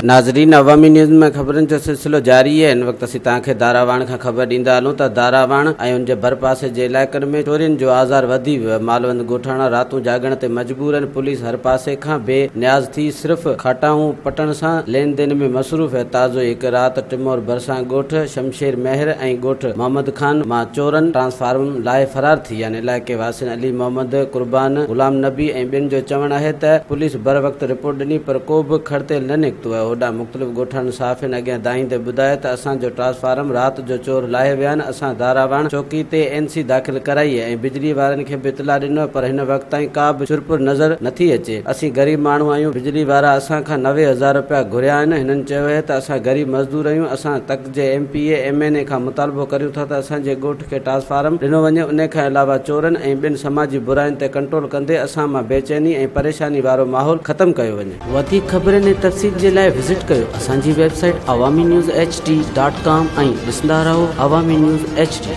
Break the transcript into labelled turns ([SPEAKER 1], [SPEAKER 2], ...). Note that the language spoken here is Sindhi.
[SPEAKER 1] ناظرين عوامي نيوز ۾ خبرن جو سلسلو جاري آهي هن وقت اسين توهان کي داراواڻ کان خبر ڏيندا هلون ته داراواڻ ۽ ان جي ڀرپاسي جي علائقن ۾ چورين جو آزار وڌي ويو آهي مالوند ڳوٺاڻا راتون جاڳڻ تي مجبور آهن پوليس هر پاسي کان بي نياز ٿي صرف کاٽائون پٽڻ سان لين دين ۾ مصروف آهي تازو ئي هڪ رات ٽمور ڀرسان ڳوٺ شمشير مهر ۽ ڳوٺ محمد خان مان چورن ٽرانسفارم لاهي فرار ٿي ويا آهن علائقي واسين علي محمد، قربان، غلام نبي ۽ ٻين جو چوڻ آهي ته پوليس بروقت رپورٽ ڏني پر ڪو به کڙتيل نه نڪتو آهي هوڏانهن مختلف ڳوٺاڻن صحافين اڳيان دانهيندي ٻڌايو ته اسان جو ٽرانسفارم رات جو چور لاهي ويا آهن اسان داراواڻ چوڪي تي اين سي داخل ڪرائي ۽ بجلي وارن کي به اطلاع ڏنو پر هن وقت تائين ڪا به چرپر نظر نٿي اچي اسين غريب ماڻهو آهيون بجلي وارا اسان کان 90,000 رپيا گهريا آهن هنن چيو اهي ته اسان غريب مزدور آهيون اسان تڪ جي M P A M N A کان مطالبو ڪريون ٿا ته اسان جي ڳوٺ کي ٽرانسفارم ڏنو وڃي انهي کان علاوه چورن ۽ ٻين سماجي براين تي ڪنٽرول ڪندي اسان مان بيچيني ۽ پريشاني وارو ماحول ختم ڪيو وڃي. وڌيڪ خبرن ۽ تفصيل جي لاء وزٽ ڪيو اسان جي website Awami news H D dot com ۽ ڏسندا رهو عوامي نيوز ايڇ ڊي.